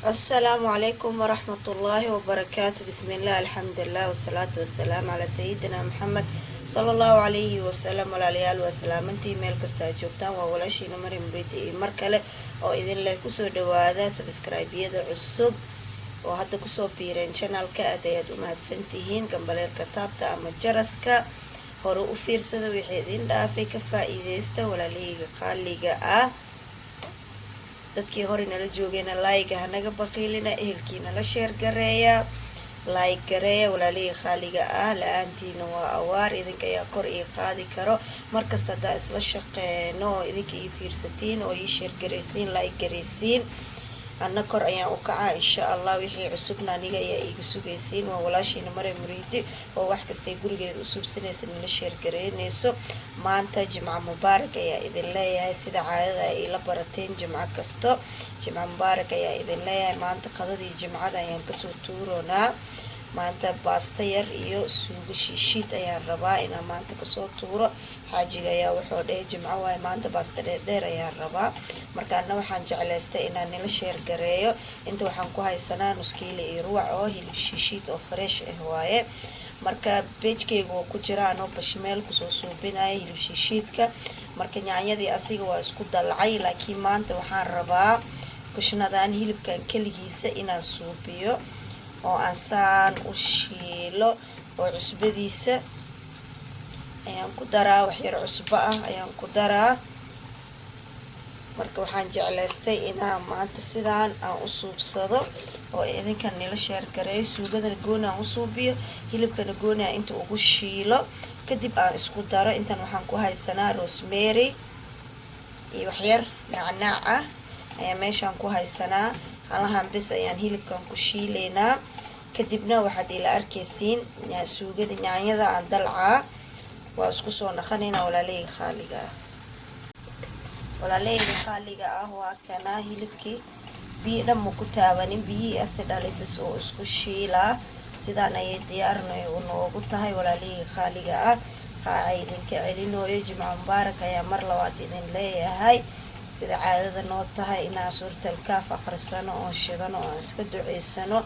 Asalaamu calaykum waraxmatullaahi wabarakaatu. Bismillaah, alxamdulilah, wasalaatu wasalaamu calaa sayidina Maxamed sala allahu calayhi wasalam. Walaalayaal, waa salaamantii meel kasta aad joogtaan. Waa walaashiina Maryam Muriidi iyo mar kale oo idin leh kusoo dhawaada. Subscribe-yada cusub oo hadda kusoo biireen channelka, aad ayaad u mahadsantihiin. Gambaleelka taabta ama jaraska, hore u fiirsada wixii idin dhaafay, ka faa-iideysta, walaalahayga qaaliga ah. Dadkii hore nala joogayna like-ga hanaga baqiilina, ehelkiina la share gareeya, like gareeya, walaalihii khaaliga ah. La-aantiina waa awaar, idinka ayaa kor ii qaadi karo. Markasta haddaa isla shaqeeno oo idinka ii fiirsatiin oo ii share gareysiin, like gareysiin, anna kor ayaan u kacaa, insha Allah. Wixii cusubna aniga ayaa iiga sugaysiin. Waa walaashiina Maryam Muriidi oo wax kastay gurigeeda u suubsanaysa nala share gareynayso. Maanta Jimco mubaarak ayaa idin leeyahay. Sida caadada ay ila barateen, jimco kasto jimco mubaarak ayaa idin leeyahay. Maanta qadadii jimcada ayaan kasoo tuuroonaa. Maanta baasta yar iyo suugo shiishiid ayaan rabaa inaan maanta kasoo tuuro. Xaajiga ayaa wuxuu dhahay, "Jimco waaye maanta, baasta dheerdheer ayaan rabaa." Markaana waxaan jeclaystay inaan nila share gareeyo. Inta waxaan ku haysanaa nus kiilo iyo ruwac oo hilib shiishiid oo fresh ah waaye. Marka page-kayga waa ku jira anoo bashmeel kusoo suubinaya hilib shiishiidka. Marka yaanyadii asiga waa isku dalcay, laakiin maanta waxaan rabaa kushnadan hilibkan keligiisa inaan suubiyo oo aan saan u shiilo, oo cusbadiisa ayaan ku daraa, waxyar cusbo ah ayaan ku daraa. Marka waxaan jeclaystay inaan maanta sidaan aan u suubsado oo idinkan nila share gareeyo. Suugadana gooni aan u suubiyo, hilibkana gooni aan inta ugu shiilo, kadib aan isku daro. Intan waxaan ku haysanaa rosemary iyo waxyar nacnaac ah ayaa meeshaan ku haysanaa. Halahan bis ayaan hilibkan ku shiileynaa, kadibna waxaad ila arkaysiin suugada yaanyada aan dalcaa. Waa isku soo naqanaynaa, walaalahayga khaaliga ah. Walaalahayga khaaliga ah, waa kanaa hilibkii. Biyo dhan ma ku taabanin, biyihii asi dhalay bis oo isku shiilaa. Sidaan ayay diyaarna noogu tahay, walaalahayga khaaliga ah. Qaaca idinka celinooyo. Jimco mubaarak ayaa mar labaad idin leeyahay. Sida caadada noo tahay inaan Suuratal Kaaf akhrisano oon shidano oon iska duceysano.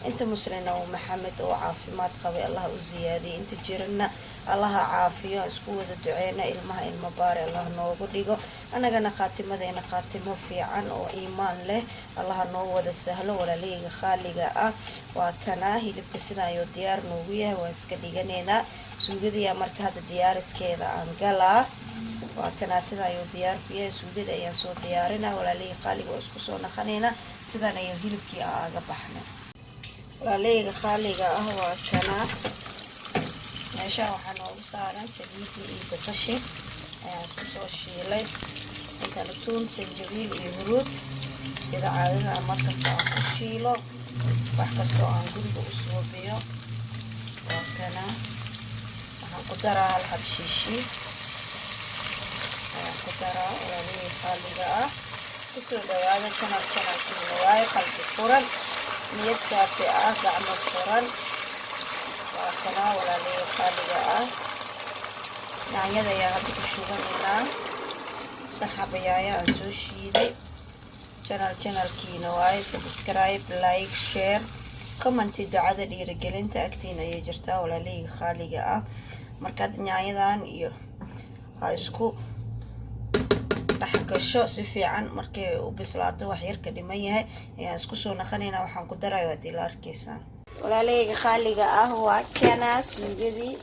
Inta muslina uu Maxamed oo caafimaad qabay Allah u siyaadiyay, inta jirana Allaha caafiyo. Isku wada duceyna. Ilmaha ilmo baari Allah noogu dhigo, annagana khaatimadeena khaatimo fiican oo iimaan leh Allaha noo wada sahlo, walaalahayga khaaliga ah. Waa kanaa hilibka, sida ayuu diyaar noogu yahay. Waan iska dhiganaynaa. Suugadiyaa marka hadda diyaariskeeda aan galaa. Waa kanaa, sida ayuu diyaar ku yahay. Suugada ayaan soo diyaarinaa, walaalahayga khaaliga. Waa isku soo naqanaynaa. Sidan ayuu hilibkii aaga baxnay, walaalahayga khaaliga ah. Waa kanaa, meeshaan waxaa noogu saaran saliidii iyo basashi ayaan isku soo shiilay. Intana tuun, sanjabiil iyo huruud, sida caadada markasta aan ku shiilo wax kastoo aan guriga u suubiyo. Waa kana, waxaan ku daraa hal xab shiishiid ayaan ku daraa, walaalihii khaaliga ah. Kusoo dhawaada channel, channelkiina waaye. Qalbi furan, niyad saafi ah, gacmo furan. Waa kanaa, walaalihii khaaliga ah. Yaanyada ayaa hadda ku shubanaynaa, saxaba yaanya aan soo shiiday. Channel, channelkiina waaye. Subscribe, like, share, comment, ducada dhiirigelinta agtiina ayay jirtaa, walaalihii khaaliga ah. Markaad yaanyadan iyo ha isku dhex gasho si fiican, markay u bislaato, wax yarka dhiman yahay ayaan isku soo naqanaynaa. Waxaan ku darayo waad ila arkaysaan, walaalahayga khaaliga ah. Waa kana suugadii,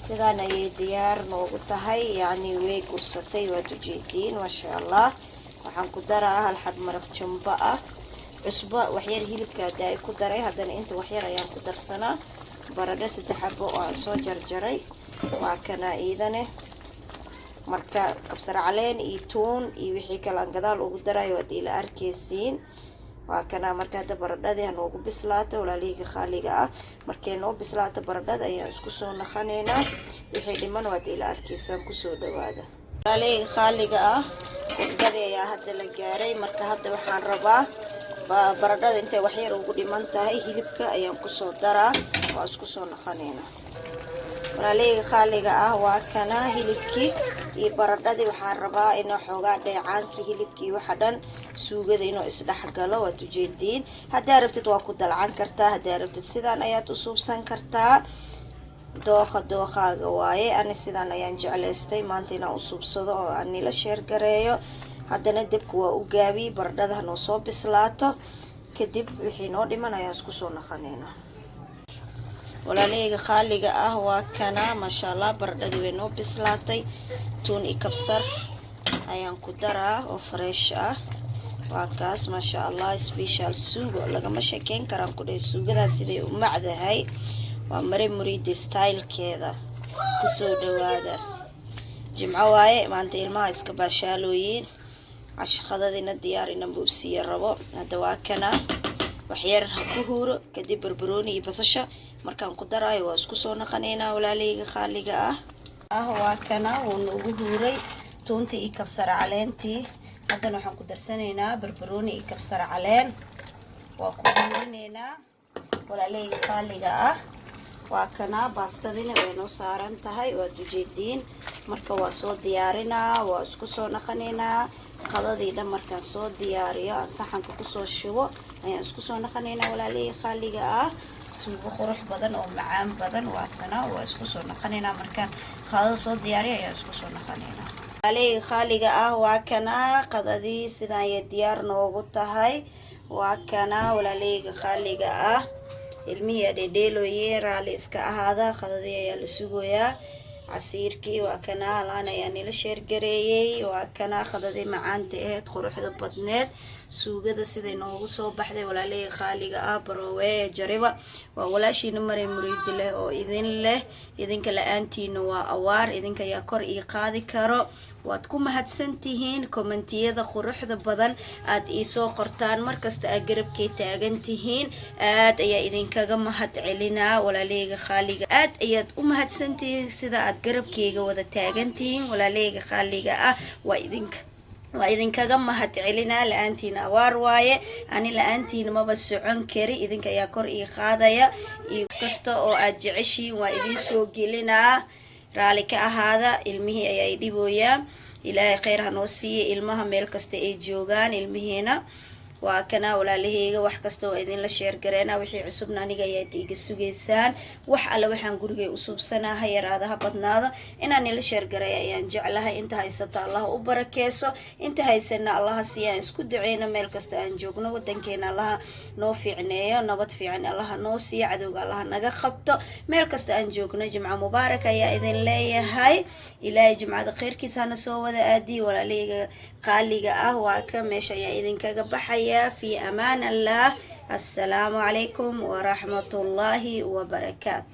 sidaan ayay diyaar noogu tahay, yacni way gursatay, waad ujeediin, maasha Allah. Waxaan ku daraa hal xab maraq jumbo ah, cusbo waxyar. Hilibka hadda ay ku daray, haddana inta waxyar ayaan ku darsanaa. Baradho saddex xabo oo aan soo jarjaray waa kana iidane. Marka kabsar caleen iyo tuun iyo wixii kale aan gadaal ugu darayo waad ila arkaysiin. Waa kana. Marka hadda baradhadii ha noogu bislaato, walaalihayga khaaliga ah. Markay noo bislaato baradhada ayaan isku soo naqanaynaa. Wixii dhiman waad ila arkaysaan. Kusoo dhawaada, walaalihayga khaaliga ah. Khudbadii ayaa hadda la gaaray. Marka hadda waxaan rabaa baradhada intay waxyar ugu dhiman tahay, hilibka ayaan kusoo daraa. Waa isku soo noqonaynaa, walaaleyga qaaliga ah. Waa kana hilibkii iyo baradhadii. Waxaan rabaa inuu xoogaa dheecaankii hilibkii waxa dhan suugada inuu isdhexgalo. Waad ujeediin. Haddaa rabtid waa ku dalcan kartaa, haddaa rabtid sidaan ayaad u suubsan kartaa. Dooqa dooqaaga waaye. Ani sidaan ayaan jeclaystay maanta inaan u suubsado oo aan nila share gareeyo. Haddana debka waa u gaabiyey, baradhada hanoo soo bislaato, kadib wixii noo dhiman ayaan isku soo naqanaynaa, walaalahayga qaaliga ah. Waa kana, maasha Allah, baradhadii way noo bislaatay. Tuun iyo kabsar ayaan ku daraa oo fresh ah. Waa kaas, maasha Allah, special suugo lagama sheekeyn karaan ku dhahay. Suugadaas siday u macdahay waa Mare Muriidi stylekeeda. Kusoo dhawaada. Jimco waaye maanta, ilmaha iska baashaalooyiin, cashaqadadina diyaar ina buubsiya rabo. Hadda waa kana, waxyar ha ku huuro, kadib barbarooni iyo basasha markaan ku daraayo waa isku soo naqanaynaa, walaalahayga qaaliga ah. Waa kana, wuu noogu huuray tuuntii iyo kabsar caleentii. Haddana waxaan ku darsanaynaa barbarooni iyo kabsar caleen, waa ku huurinaynaa, walaalahayga qaaliga ah. Waa kana, baastadina way noo saaran tahay, waad ujeediin. Marka waa soo diyaarinaa, waa isku soo naqanaynaa. Qadadii dhan markaan soo diyaariyo, aan saxanka kusoo shubo, ayaan isku soo naqanaynaa, walaalihii qaaliga ah. Suugo qurux badan oo macaan badan waa kana. Waa isku soo naqanaynaa markaan qadada soo diyaariyo ayaan isku soo naqanaynaa, walaalihii qaaliga ah. Waa kana, qadadii sidaan ayay diyaar noogu tahay. Waa kana, walaalihayga qaaliga ah. Ilmihii adhedheelooye, raalli iska ahaada. Qadadii ayaa la sugoyaa, casiirkii waa kana, alaan ayaa nila share gareeyey. Waa kana qadadii macaanta aheyd, quruxda badneed, suugada siday noogu soo baxday, walaalahii qaaliga ah. Baroowe jariba. Waa walaashiina Maray Muriidi leh oo idin leh, idinka la-aantiina waa awaar. Idinka ayaa kor ii qaadi karo. Waad ku mahadsan tihiin commentiyada quruxda badan aad iisoo qortaan, markasta aad garabkay taagan tihiin. Aad ayaa idinkaga mahad celinaa, walaalahayga khaaliga. Aad ayaad u mahadsantihiin sida aad garabkayga wada taagan tihiin, walaalahayga khaaliga ah. Waa idinkaga mahad celinaa. La-aantiina awaar waaye, ani la-aantiina maba socon kari. Idinka ayaa kor ii qaadaya. Iyo kasta oo aad jeceshihiin waa idiin soo gelinaa. Raali ka ahaada, ilmihii ayaa i dhibooyaa. Ilaahay kheyr ha noo siiya ilmaha meel kasta ay joogaan ilmihiina. Waa kana, walaalaheyga, wax kasta waa idinla share gareena. Wixii cusubna aniga ayaad iga sugaysaan. Wax alle waxaan gurigay u suubsanaa, ha yaraada ha badnaado, inaan ila share garay ayaan jeclahay. Inta haysata Allaha u barakeeso, inta haysana Allaha siiya. Aan isku duceyno meel kasta aan joogno. Wadankeena Allaha noo fiicneeyo, nabad fiican Allaha noo siiyo, cadowga Allaha naga qabto meel kasta aan joogno. Jimco mubaarak ayaa idin leeyahay. Ilaahay jimcada kheyrkiisa hana soo wada aadiy, walaalahayga qaaliga ah. Waa ka meesha ayaa idinkaga baxaya. Fi amaan Allah. Assalaamu calaykum waraxmatullaahi wabarakaat.